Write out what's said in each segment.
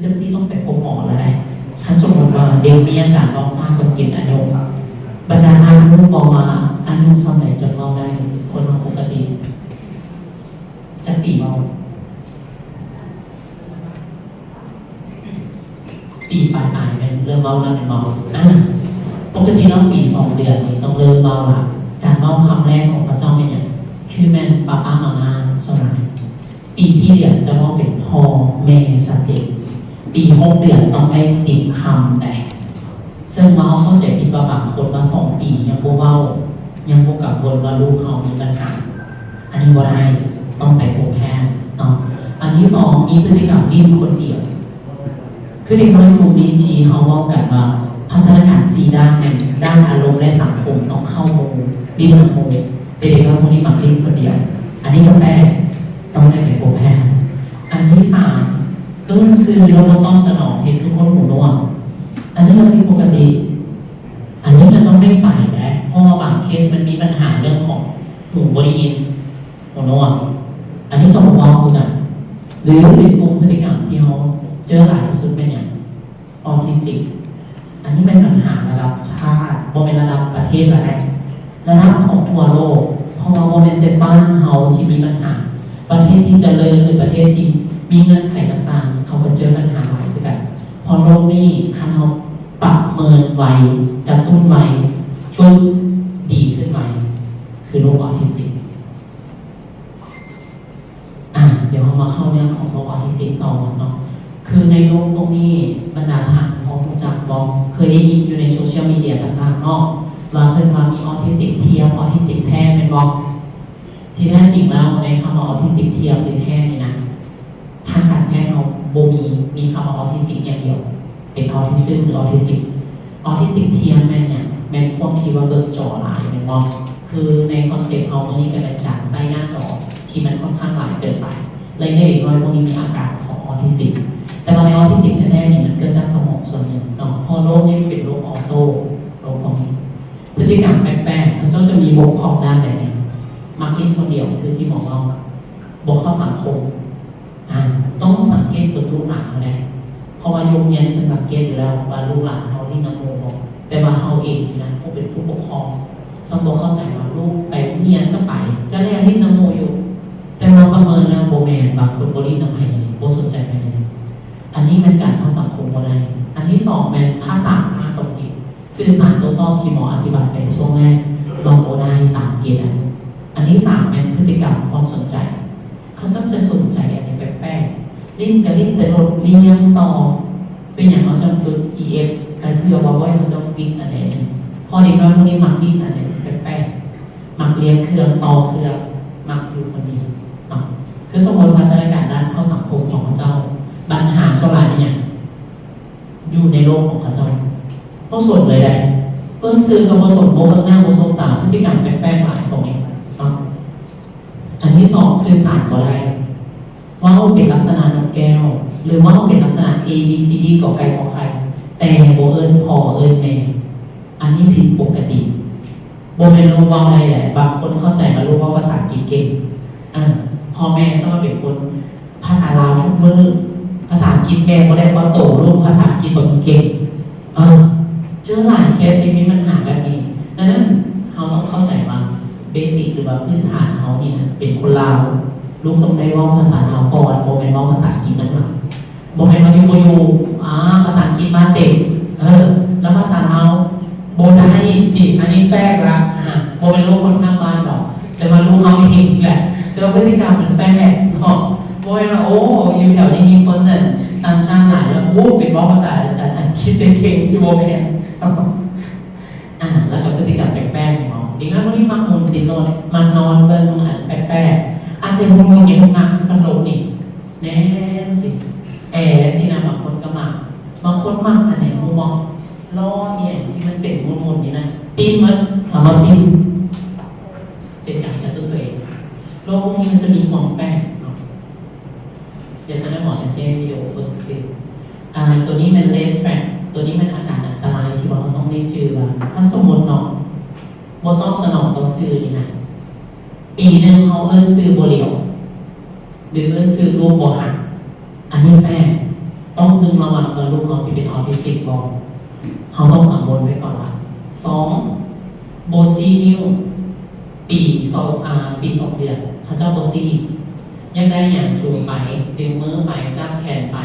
ຈັ່ງຊີ້ຕ້ອງໄປພົບໝໍແລ້ວນະ. ຄັນສົມມຸດວ່າເດັກມີອາການເວົ້າຊ້າ ຕ້ອງກິນອາຍຸ. ບັນດາທ່ານຮູ້ບໍ່ວ່າອາຍຸສ່ຳໃດຈະເວົ້າໄດ້? ຄົນເຮົາປົກກະຕິຈັກປີເວົ້າ? ປີປາຍໆ ແມ່ນເລີ່ມເວົ້າແລ້ວແມ່ນບໍ່? ອາ ປົກກະຕິເນາະ ປີສອງເດືອນນີ້ຕ້ອງເລີ່ມເວົ້າລະ. ການເວົ້າຄຳແລກຂອງເຂົາເຈົ້າແມ່ນຫຍັງ? ຄືແມ່ນປ້າໆ ມ້າໆ ສ່ວນຫຼາຍ. ປີສີ່ເດືອນຈະເວົ້າເປັນພໍ່ແມ່ຊັດເຈນ. ປີຫົກເດືອນຕ້ອງໄດ້ສິບຄຳໃດ. ເຊິ່ງວ່າເຮົາເຂົ້າໃຈຜິດວ່າບາງຄົນວ່າສອງປີຍັງບໍ່ເວົ້າ, ຍັງບໍ່ກັງວົນວ່າລູກເຮົາມີບັນຫາ. ອັນນີ້ບໍ່ໄດ້, ຕ້ອງໄປພົບແພດເນາະ. ອັນທີສອງ ມີພຶດຕິກຳຫຼິ້ນຄົນດຽວ. ຄືເດັກນ້ອຍກຸ່ມນີ້ທີ່ເຮົາເວົ້າກັນວ່າພັດທະນາການສີ່ດ້ານ ແມ່ນດ້ານອາລົມ ແລະ ສັງຄົມ ຕ້ອງເຂົ້າໝູ່, ຫຼິ້ນນຳໝູ່, ແຕ່ເດັກນ້ອຍພວກນີ້ມັກຫຼິ້ນຄົນດຽວ. ອັນນີ້ກໍແປກ, ຕ້ອງໄດ້ໄປພົບແພດ. ອັນທີສາມ ເອີ້ນຊື່ແລ້ວບໍ່ຕອບສະໜອງ, ເຮັດຄືຄົນຫູໜວກ. ອັນນີ້ກໍຜິດປົກກະຕິ. ອັນນີ້ກໍຕ້ອງໄດ້ໄປແຫຼະ, ເພາະວ່າບາງເຄສມັນມີບັນຫາເລື່ອງຂອງຫູບໍ່ໄດ້ຍິນ, ຫົວໜົວກ. ອັນນີ້ກໍບໍ່ເວົ້າຄືກັນ. ຫຼືເປັນກຸ່ມພຶດຕິກຳທີ່ເຮົາເຈີຫຼາຍທີ່ສຸດແມ່ນຫຍັງ? ອອທິສຕິກ. ອັນນີ້ແມ່ນບັນຫາລະດັບຊາດ, ບໍ່ແມ່ນລະດັບປະເທດລະໃດ, ລະດັບຂອງທົ່ວໂລກ. ເພາະວ່າບໍ່ແມ່ນແຕ່ບ້ານເຮົາທີ່ມີບັນຫາ, ປະເທດທີ່ຈະເລີນ ຫຼື ປະເທດທີ່ມີເງື່ອນໄຂຕ່າງໆ ເຂົາກໍເຈີບັນຫາຫຼາຍຄືກັນ. ເພາະໂລກນີ້ ຄັນເຮົາປະເມີນໄວ, ກະຕຸ້ນໄວ, ຝຶກດີຂຶ້ນໄວ ຄືໂລກອອທິສຕິກ. ອາ ດຽວເຮົາມາເຂົ້າເລື່ອງຂອງໂລກອອທິສຕິກຕໍ່ເນາະ. ຄືໃນໂລກພວກນີ້ ບັນດາທ່ານພໍຮູ້ຈັກບໍ່? ເຄີຍໄດ້ຍິນຢູ່ໃນໂຊຊຽວມີເດຍຕ່າງໆເນາະ ວ່າເພິ່ນວ່າມີອອທິສຕິກທຽມ, ອອທິສຕິກແທ້ແມ່ນບໍ່? ທີ່ແທ້ຈິງແລ້ວ ໃນຄຳວ່າອອທິສຕິກທຽມ ຫຼື ແທ້ນີ້ນະ ທາງການແພດເຮົາບໍ່ມີ, ມີຄຳວ່າອອທິສຕິກຢ່າງດຽວ, ເປັນອອທິຊຶມ ຫຼື ອອທິສຕິກ. ອອທິສຕິກທຽມແມ່ນຫຍັງ? ແມ່ນພວກທີ່ວ່າເບິ່ງຈໍຫຼາຍແມ່ນບໍ່? ຄືໃນຄອນເຊັບເຮົາມື້ນີ້ກໍແມ່ນການໃຊ້ໜ້າຈໍທີ່ມັນຄ່ອນຂ້າງຫຼາຍເກີນໄປ, ແລະ ໃນເດັກນ້ອຍພວກນີ້ມີອາການຂອງອອທິສຕິກ. ແຕ່ວ່າໃນອອທິສຕິກແທ້ໆນີ້ ມັນເກີດຈາກສະໝອງສ່ວນໜຶ່ງເນາະ, ເພາະໂລກນີ້ເປັນໂລກອອໂຕ້, ໂລກຂອງນີ້ ພຶດຕິກຳແປກໆ ເຂົາເຈົ້າຈະມີບົກພອງດ້ານໃດແດ່? ມັກຫຼິ້ນຄົນດຽວ ຄືທີ່ໝໍເວົ້າ, ບໍ່ເຂົ້າສັງຄົມ. ອາ ຕ້ອງສັງເກດເບິ່ງລູກຫຼານເຮົາແດ່ ເພາະວ່າໂຮງຮຽນເພິ່ນສັງເກດຢູ່ແລ້ວວ່າລູກຫຼານເຮົາຫຼິ້ນນຳໝູ່ບໍ່, ແຕ່ວ່າເຮົາເອງນີ້ນະ ຜູ້ເປັນຜູ້ປົກຄອງ ຊ່ຳບໍ່ເຂົ້າໃຈວ່າລູກໄປໂຮງຮຽນກໍໄປ, ກໍແລ່ນຫຼິ້ນນຳໝູ່ຢູ່, ແຕ່ມາປະເມີນແລ້ວບໍ່ແມ່ນ, ບາງຄົນບໍ່ຫຼິ້ນນຳໃຜເລີຍ, ບໍ່ສົນໃຈໃຜເລີຍ. ອັນນີ້ແມ່ນການເຂົ້າສັງຄົມບໍ່ໄດ້. ອັນທີສອງແມ່ນພາສາຊ້າຕົງກິນ. ສື່ສານໂຕ້ຕອບທີ່ໝໍອະທິບາຍໄປຊ່ວງແລກ ເວົ້າບໍ່ໄດ້ຕາມເກນອາຍຸ. ອັນທີສາມແມ່ນພຶດຕິກຳຄວາມສົນໃຈ. ເຂົາເຈົ້າຈະສົນໃຈອັນນີ້ແປກໆ, ຫຼິ້ນກະຫຼິ້ນແຕ່ໂລດລຽງຕໍ່. ເປັນຫຍັງເຮົາຈັ່ງຝຶກ ອີ ເອັຟ ກະເພື່ອວ່າບໍ່ໃຫ້ເຂົາເຈົ້າຟິກອັນໃດນີ້. ເພາະເດັກນ້ອຍພວກນີ້ມັກຫຼິ້ນອັນໃດທີ່ແປກໆ, ມັກລຽງເຄື່ອງ, ຕໍ່ເຄື່ອງ, ມັກຢູ່ຄົນດຽວເນາະ. ຄືສົມມຸດພັດທະນາການດ້ານເຂົ້າສັງຄົມຂອງເຂົາເຈົ້າ, ບັນຫາສ່ວນຫຼາຍເປັນຫຍັງ? ຢູ່ໃນໂລກຂອງເຂົາເຈົ້າ ບໍ່ສົນເລີຍໃດ. ເອີ້ນຊື່ກໍບໍ່ສົນ, ບໍ່ເບິ່ງໜ້າບໍ່ສົບຕາ, ພຶດຕິກຳແປກໆຫຼາຍຂອງເອງເນາະ. ອັນທີສອງ ສື່ສານບໍ່ໄດ້, ເວົ້າເປັນລັກສະນະນົກແກ້ວ ຫຼື ເວົ້າເປັນລັກສະນະ ເອ ບີ ຊີ ດີ ກໍໄກ່ ຂໍໄຂ່ ແຕ່ບໍ່ເອີ້ນພໍ່ເອີ້ນແມ່. ອັນນີ້ຜິດປົກກະຕິ. ບໍ່ແມ່ນລູກເວົ້າໄດ້ແຫຼະ, ບາງຄົນເຂົ້າໃຈວ່າລູກເວົ້າພາສາອັງກິດເກັ່ງ. ອາ ພໍ່ແມ່ຊ່ຳວ່າເປັນຄົນພາສາລາວທຸກມື້, ພາສາອັງກິດແມ່ບໍ່ໄດ້, ເພາະໂຕລູກພາສາອັງກິດບໍ່ເກັ່ງ. ເອີ ເຈີຫຼາຍເຄສທີ່ມີບັນຫາແບບນີ້. ດັ່ງນັ້ນ ເຮົາຕ້ອງເຂົ້າໃຈວ່າເບສິກ ຫຼືວ່າພື້ນຖານເຮົານີ້ນະ ເປັນຄົນລາວ, ລູກຕ້ອງໄດ້ເວົ້າພາສາລາວກ່ອນ, ບໍ່ແມ່ນເວົ້າພາສາອັງກິດນຳຫຼັງ. ບໍ່ແມ່ນວ່າຢູ່ບໍ່ຢູ່ ອາ ພາສາອັງກິດມາເຕັມ ເອີ ແລ້ວພາສາລາວບໍ່ໄດ້ຊິ ອັນນີ້ແປກລະ. ອາ ບໍ່ແມ່ນລູກຄົນຂ້າງບ້ານດອກ, ແຕ່ວ່າລູກເຮົາເອງແຫຼະ. ແຕ່ວ່າພຶດຕິກຳມັນແປກເນາະ, ບໍ່ແມ່ນວ່າ ໂອ້ ຢູ່ແຖວນີ້ມີຄົນ ຕ່າງຊາດຫຼາຍ ແລ້ວ ໂອ້ ເປັນເວົ້າພາສາອັງກິດໄດ້ເກັ່ງ ຊິບໍ່ແມ່ນ. ອາ ແລ້ວກໍພຶດຕິກຳແປກໆ ເຫັນບໍ່? ເດັກນ້ອຍພວກນີ້ມັກໝຸນຕິດລົດ, ມັກນອນເບິ່ງອັນແປກໆ. ອັນທີ່ໝຸ່ນໆນີ້ມັນມັກຄືພັດລົມນີ້ ແນມຊິ ແອຊິນະ. ບາງຄົນກໍມັກ, ບາງຄົນມັກອັນຫຍັງຮູ້ບໍ່? ລໍ້ອີ່ຫຍັງທີ່ມັນເປັນໝຸ່ນໆນີ້ນະ ປິ່ນໝົດ, ເອົາມາປິ່ນ ເປັນການກະຕຸ້ນຕົວເອງ. ໂລກພວກນີ້ມັນຈະມີຄວາມແປກເນາະ. ດຽວຈະໄດ້ໝໍຈະແຊວິດີໂອເບິ່ງຄື ອາ ຕົວນີ້ແມ່ນເຣດແຟັກ, ຕົວນີ້ແມ່ນອາການອັນຕະລາຍທີ່ວ່າເຮົາຕ້ອງໄດ້ຈື່ວ່າ ຄັນສົມມຸດເນາະ ບໍ່ຕອບສະໜອງຕໍ່ສື່ນີ້ນະ, ປີໜຶ່ງເຮົາເອີ້ນຊື່ບໍ່ຫຼຽວ ຫຼື ເອີ້ນຊື່ລູກບໍ່ຮັກ, ອັນນີ້ແປກ. ຕ້ອງ ເບິ່ງລະຫວ່າງວ່າລູກເຮົາຊິເປັນອອທິສຕິກບໍ່ ເຮົາຕ້ອງກັງວົນໄວ້ກ່ອນລະ. ສອງ ບໍ່ຊີ້ນິ້ວ ປີສອງ ອາ ປີສອງເດືອນ ເຂົາເຈົ້າບໍ່ຊີ້ ຢາກໄດ້ຫຍັງຈູງໄປ ດຶງມືໄປ ຈັບແຂນໄປ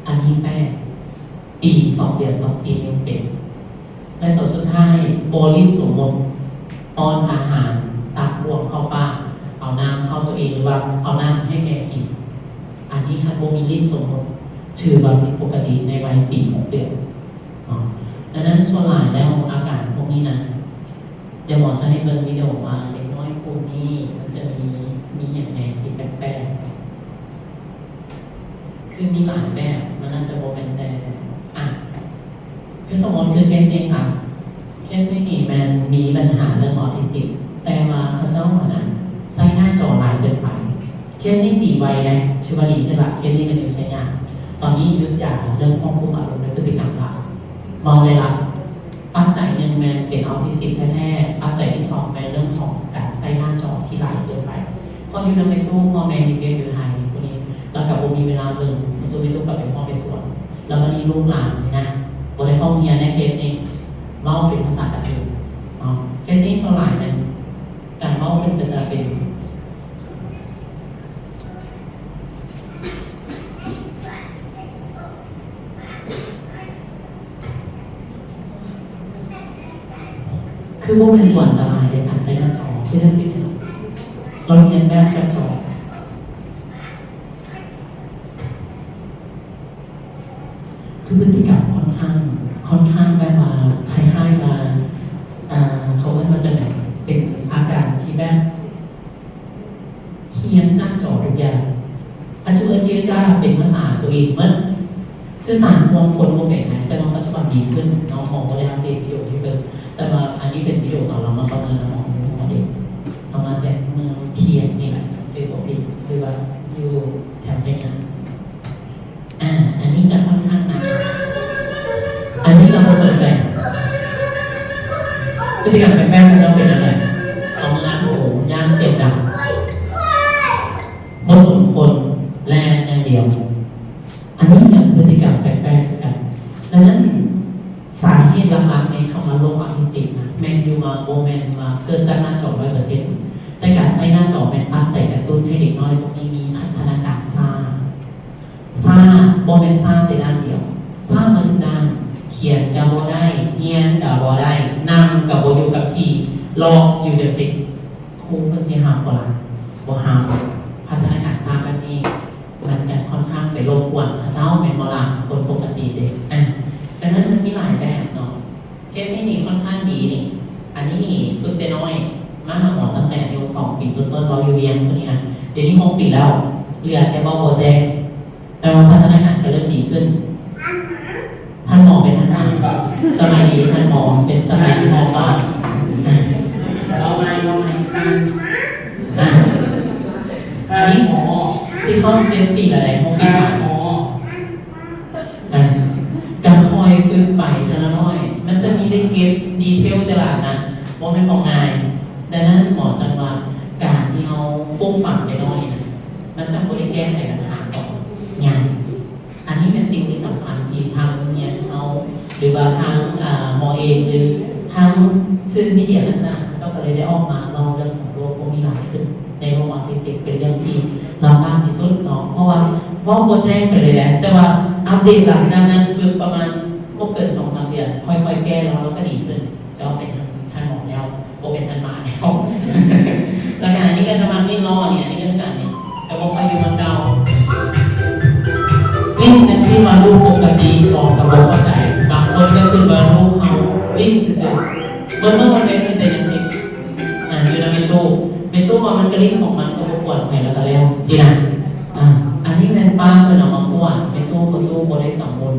ອັນນີ້ແປກ ປີສອງເດືອນຕ້ອງຊີ້ນິ້ວເປັນ. ແລະໂຕສຸດທ້າຍ ບໍ່ຫຼິ້ນສົມມຸດ ປ້ອນອາຫານ ຕັກບວມເຂົ້າປາກ ເອົານ້ຳເຂົ້າໂຕເອງ ຫຼືວ່າເອົານ້ຳໃຫ້ແມ່ກິນ. ອັນນີ້ຄັນບໍ່ມີຫຼິ້ນສົມມຸດ ຖືວ່າຜິດປົກກະຕິໃນໄວປີຫົກເດືອນເນາະ. ດັ່ງນັ້ນສ່ວນຫຼາຍແລ້ວອາການພວກນີ້ນະ ດຽວໝໍຈະໃຫ້ເບິ່ງວິດີໂອວ່າເດັກນ້ອຍກຸ່ມນີ້ມັນຈະມີ ມີຫຍັງແດ່ທີ່ແປກໆ ຄືມີຫຼາຍແບບ ມັນອາດຈະບໍ່ແມ່ນແຕ່ ອາ ຄືສົມມຸດຄືເຄສນີ້ຊະ ເຄສນີ້ນີ້ແມ່ນມີບັນຫາເລື່ອງອອທິສຕິກ ແຕ່ວ່າເຂົາເຈົ້າຫັ້ນນະໃຊ້ໜ້າຈໍຫຼາຍເກີນໄປ. ເຄສນີ້ດີໄວເດ້ ຖືວ່າດີຂຶ້ນລະ ເຄສນີ້ແມ່ນຢູ່ໄຊຍະ ຕອນນີ້ຢຸດຢາເລື່ອງຄວບຄຸມອາລົມ ແລະ ພຶດຕິກຳລະ ເວົ້າໄດ້ລະ. ປັດໄຈໜຶ່ງແມ່ນເປັນອອທິສຕິກແທ້ໆ ປັດໄຈທີສອງແມ່ນເລື່ອງຂອງການໃຊ້ໜ້າຈໍທີ່ຫຼາຍເກີນໄປ. ເພາະຢູ່ນຳແມ່ຕູ້ ພໍ່ແມ່ເຮັດວຽກຢູ່ໄທ ຜູ້ນີ້ ແລ້ວກໍບໍ່ມີເວລາເບິ່ງແມ່ຕູ້ ແມ່ຕູ້ກໍໄປຮອດໄປສວນ ແລ້ວບັດນີ້ລູກຫຼານນີ້ນະ ບໍ່ໄດ້ເຂົ້າໂຮງຮຽນໃນເຄສນີ້ ເວົ້າເປັນພາສາກາຕູນເນາະ. ເຄສນີ້ສ່ວນຫຼາຍແມ່ນການເວົ້າເພິ່ນກໍຈະເປັນ ຄືບໍ່ແມ່ນບໍ່ອັນຕະລາຍໃນການໃຊ້ໜ້າຈໍ ຄືຈັ່ງຊີ້ແມ່ນ ລອງຮຽນແບບຈັບຈອງ ຄືພຶດຕິກຳຂ້ອນຂ້າງ ຂ້ອນຂ້າງແບບວ່າ ຄ້າຍໆວ່າ ເຂົາເອີ້ນວ່າຈັ່ງໃດ ເປັນອາການທີ່ແບບ ຮຽນຈາກຈໍທຸກຢ່າງ ອາຈຸອາຈິອາຈາເປັນພາສາຕົວເອງໝົດ. ສື່ສານຮ່ວມຄົນບໍ່ເປັນນະ ແຕ່ວ່າປັດຈຸບັນດີຂຶ້ນເນາະ. ໝໍບໍ່ໄດ້ອັບເດດວິດີໂອໃຫ້ເບິ່ງ ແຕ່ວ່າອັນນີ້ເປັນວິດີໂອຕອນເຮົາມາປະເມີນນຳໝໍຢູ່ ໝໍເດັກ ເຮົາມາແຕ່ເມື່ອພຽງນີ້ແຫຼະ ຄັນຈື່ບໍ່ຜິດ ຫຼືວ່າຢູ່ແຖວໄຊຍະ. ອາ ອັນນີ້ຈະຂ້ອນຂ້າງໜັກ ອັນນີ້ຈະບໍ່ສົນໃຈ. ພຶດຕິກຳແປກໆ ເຂົາເຈົ້າເປັນແນວໃດ? ເອົາມືອັດຫູ ຢ້ານສຽງດັງ ບໍ່ສົນຄົນ ແລ່ນຢ່າງດຽວ. ອັນນີ້ກໍພຶດຕິກຳແປກໆຄືກັນ. ດັ່ງນັ້ນ ສາເຫດຫຼັກໆໃນຄຳວ່າໂລກອາທິສຕິກນະ ແມ່ນຢູ່ວ່າບໍ່ແມ່ນວ່າເກີດຈາກໜ້າຈໍຮ້ອຍເປີເຊັນ ແຕ່ການໃຊ້ໜ້າຈໍແມ່ນປັດໄຈກະຕຸ້ນໃຫ້ເດັກນ້ອຍພວກນີ້ມີພັດທະນາການຊ້າ. ຊ້າ ບໍ່ແມ່ນຊ້າແຕ່ດ້ານດຽວ ຊ້າໝົດທຸກດ້ານ ຂຽນກະບໍ່ໄດ້ ຮຽນກະບໍ່ໄດ້ ນັ່ງກະບໍ່ຢູ່ກັບທີ່ ລອກຢູ່ຈັ່ງຊີ້ ຄູເພິ່ນຊິຮັບບໍ່ລະ? ບໍ່ຮັບ. ພັດທະນາການຊ້າແບບນີ້ ມັນກະຂ້ອນຂ້າງໄປລົບກວນເຂົາເຈົ້າແມ່ນບໍ່ລະ? ຄົນປົກກະຕິເດ້. ອາ ດັ່ງນັ້ນມັນມີຫຼາຍແບບເນາະ. ເຄສນີ້ນີ້ຂ້ອນຂ້າງດີນີ້ ອັນນີ້ນີ້ຝຶກແຕ່ນ້ອຍ ມາຫາໝໍຕັ້ງແຕ່ອາຍຸສອງປີຕົ້ນໆ ເວົ້າຢູ່ວຽງພຸ້ນນີ້ນະ ດຽວນີ້ຫົກປີແລ້ວ ເຫຼືອແຕ່ເວົ້າບໍ່ແຈ້ງ ແຕ່ວ່າພັດທະນາການກໍເລີ່ມດີຂຶ້ນ. ທ່ານໝໍເປັນທ່ານມາ ສະບາຍດີທ່ານໝໍ ເປັນສະບາຍດີໝໍປາ. ເວົ້າໃໝ່ ເວົ້າໃໝ່ ທ່ານ ອາ ອັນນີ້ ທ່ານໝໍ ຊິເຂົ້າເຈັດປີແລ້ວເດ້ ຫົກປີ ທ່ານໝໍ. ອາ ກະຄ່ອຍຝຶກໄປເທື່ອລະໜ້ອຍ ມັນຈະມີໄດ້ເກັບດີເທວແຕ່ລະອັນນະ ບໍ່ແມ່ນຂອງງ່າຍ. ດັ່ງນັ້ນໝໍຈັ່ງວ່າ ການທີ່ເຮົາປູກຝັງແຕ່ນ້ອຍນະ ມັນຈະບໍ່ໄດ້ແກ້ໄຂບັນຫາຕອນໃຫຍ່. ອັນນີ້ແມ່ນສິ່ງທີ່ສຳຄັນທີ່ທາງໂຮງຮຽນເຮົາ ຫຼືວ່າທາງ ອາ ໝໍເອງ ຫຼືທາງສື່ມີເດຍຕ່າງໆ ເຂົາເຈົ້າກໍເລີຍໄດ້ອອກມາເວົ້າເລື່ອງຂອງໂລກພວກນີ້ຫຼາຍຂຶ້ນ. ໃນໂລກອາທິສຕິກເປັນເລື່ອງທີ່ລຳບາກທີ່ສຸດເນາະ ເພາະວ່າເວົ້າບໍ່ແຈ້ງໄປເລີຍແຫຼະ ແຕ່ວ່າອັບເດດຫຼັງຈາກນັ້ນ ຝຶກປະມານບໍ່ເກີນສອງສາມເດືອນ ຄ່ອຍໆແກ້ແລ້ວ ແລ້ວກໍດີຂຶ້ນ. ແຕ່ວ່າເປັນທ່ານໝໍແລ້ວ ບໍ່ເປັນທ່ານມາແລ້ວ. ແລ້ວກໍອັນນີ້ກໍຈະມັກຫຼິ້ນລໍ້ນີ້ ອັນນີ້ກໍຄືກັນນີ້ ກໍບໍ່ຄ່ອຍຢູ່ເມືອງເກົ່າ. ຫຼິ້ນຈັ່ງຊີ້ວ່າລູກປົກກະຕິບໍ ກໍບໍ່ເຂົ້າໃຈ. ບາງຄົນກໍຄິດວ່າລູກເຮົາຫຼິ້ນຊື່ໆ ເບິ່ງເບິ່ງມັນເປັນແຕ່ຈັ່ງຊີ້. ອາ ຢູ່ນຳແມ່ຕູ້ ແມ່ຕູ້ວ່າມັນກະຫຼິ້ນຂອງມັນ ກໍບໍ່ກວນໃຜ ແລ້ວກໍແລ້ວຊີ້ນະ. ອາ ອັນນີ້ແມ່ນປ້າເພິ່ນເອົາມາກວນ ແມ່ຕູ້ ແມ່ຕູ້ບໍ່ໄດ້ກັງວົນ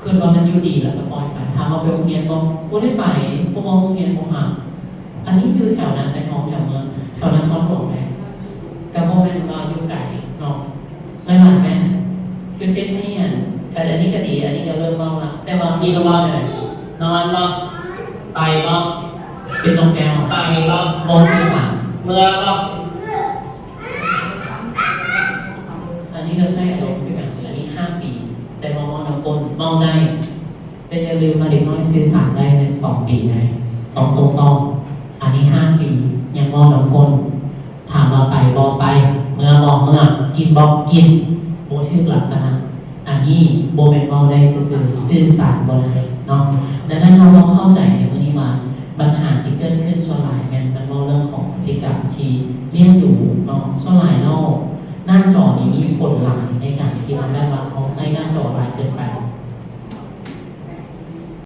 ຄິດວ່າມັນຢູ່ດີ ແລ້ວກໍປ່ອຍໄປ. ຖາມວ່າໄປໂຮງຮຽນບໍ່? ບໍ່ໄດ້ໄປ ເພາະວ່າໂຮງຮຽນບໍ່ຮັບ. ອັນນີ້ຢູ່ແຖວນາຊາຍທອງ ແຖວເມືອງ ແຖວນະຄອນຫຼວງແຫຼະ ກໍບໍ່ແມ່ນວ່າຢູ່ໄກເນາະ. ຫຼາຍໆແມ່ນ ຄືເຄສນີ້ ອັນ ອັນນີ້ກໍດີ ອັນນີ້ກໍເລີ່ມເວົ້າລະ ແຕ່ວ່າເຂົາເຈົ້າເວົ້າແນວໃດ? ນອນບໍ່? ໄປບໍ່? ເປັນນກແກ້ວ ໄປບໍ່? ບໍ່ສື່ສານ ເມືອບໍ່? ອັນນີ້ກໍໃຊ້ອາລົມຄືກັນ ອັນນີ້ຫ້າປີ ແຕ່ວ່າ ໄດ້ ແຕ່ຢ່າລືມວ່າເດັກນ້ອຍສື່ສານໄດ້ແມ່ນສອງປີໃດ໋ ຕ້ອງຕົງຕ້ອງ. ອັນນີ້ຫ້າປີ ຍັງເວົ້ານຳກົ້ນ ຖາມວ່າໄປບໍ່ໄປ ເມືອບໍ່ເມືອ ກິນບໍ່ກິນ ບໍ່ຖືກລັກສະນະ. ອັນນີ້ບໍ່ແມ່ນເວົ້າໄດ້ຊື່ໆ ສື່ສານບໍ່ໄດ້ເນາະ. ດັ່ງນັ້ນ ເຮົາຕ້ອງເຂົ້າໃຈໃນມື້ນີ້ວ່າ ບັນຫາທີ່ເກີດຂຶ້ນສ່ວນຫຼາຍແມ່ນມັນເວົ້າເລື່ອງຂອງພຶດຕິກຳທີ່ລ້ຽງດູເນາະ. ສ່ວນຫຼາຍແລ້ວ ໜ້າຈໍນີ້ມີຜົນຫຼາຍໃນການທີ່ວ່າ ແບບວ່າເຮົາໃຊ້ໜ້າຈໍຫຼາຍເກີນໄປ.